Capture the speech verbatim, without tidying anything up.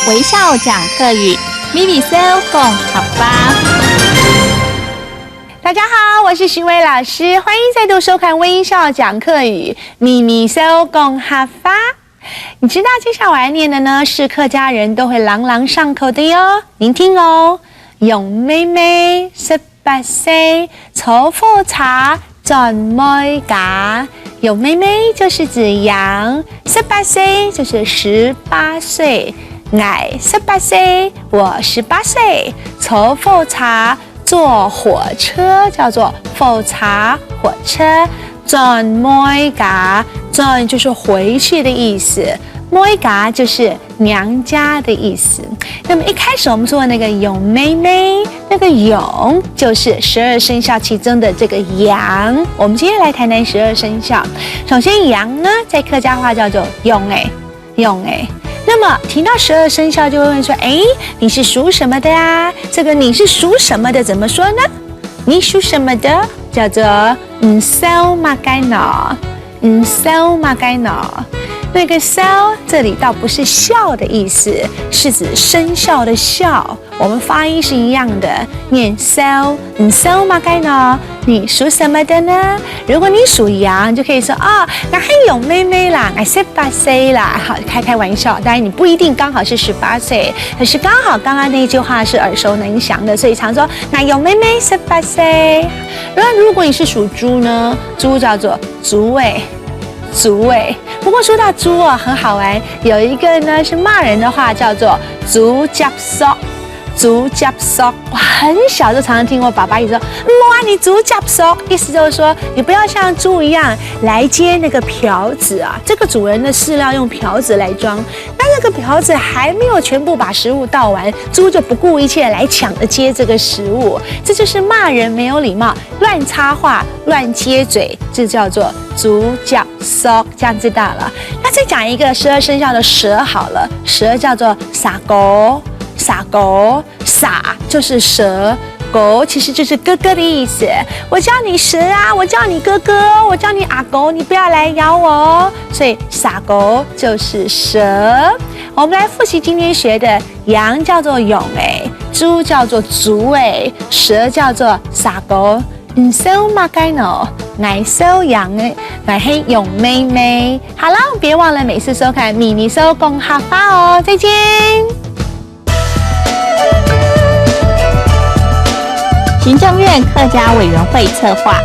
微笑讲客语，咪咪笑讲客话。大家好，我是徐伟老师，欢迎再度收看《微笑讲客语》，咪咪笑讲客话。你知道接下来念的呢，是客家人都会朗朗上口的哟。您听哦，用妹妹，十八岁，坐火车，转妹家。用妹妹就是指羊，十八岁就是十八岁。哎，十八岁，我十八岁，坐火车，坐火车叫做火车，火车。转妹家，转就是回去的意思，妹家就是娘家的意思。那么一开始我们说的那个用妹妹，那个用就是十二生肖其中的这个羊。我们今天来谈谈十二生肖。首先羊呢，在客家话叫做用哎，用哎。那么提到十二生肖，就会问说，哎，你是属什么的啊？这个你是属什么的怎么说呢？你属什么的？叫做你属么个呢？你属么个呢？那个属这里倒不是笑的意思，是指生肖的肖。我们发音是一样的，念属。你属么个呢？你属什么的呢？如果你属羊，就可以说啊，那还有妹妹啦，还十八岁啦，好，开开玩笑。当然你不一定刚好是十八岁，可是刚好刚刚那句话是耳熟能详的，所以常说那有妹妹十八岁。然后如果你是属猪呢，猪叫做猪哎，猪哎。不过说到猪啊，很好玩，有一个呢是骂人的话，叫做猪脚索。猪脚索，我很小就常常听我爸爸一直说，哇，你猪脚索，意思就是说你不要像猪一样来接那个瓢子啊。这个主人的饲料用瓢子来装，那那个瓢子还没有全部把食物倒完，猪就不顾一切来抢着接这个食物，这就是骂人没有礼貌，乱插话、乱接嘴，这叫做猪脚索，这样知道了。那再讲一个十二生肖的蛇好了，蛇叫做蛇哥，蛇哥，蛇就是蛇，哥其实就是哥哥的意思。我叫你蛇啊，我叫你哥哥哦，我叫你阿狗，你不要来咬我哦。所以蛇哥就是蛇。我们来复习今天学的，羊叫做用哎，猪叫做猪哎，蛇叫做蛇哥。你属么个呢？我属羊哎，我是用妹妹。好了，别忘了每次收看咪咪笑讲客话哦，再见。行政院客家委员会策划，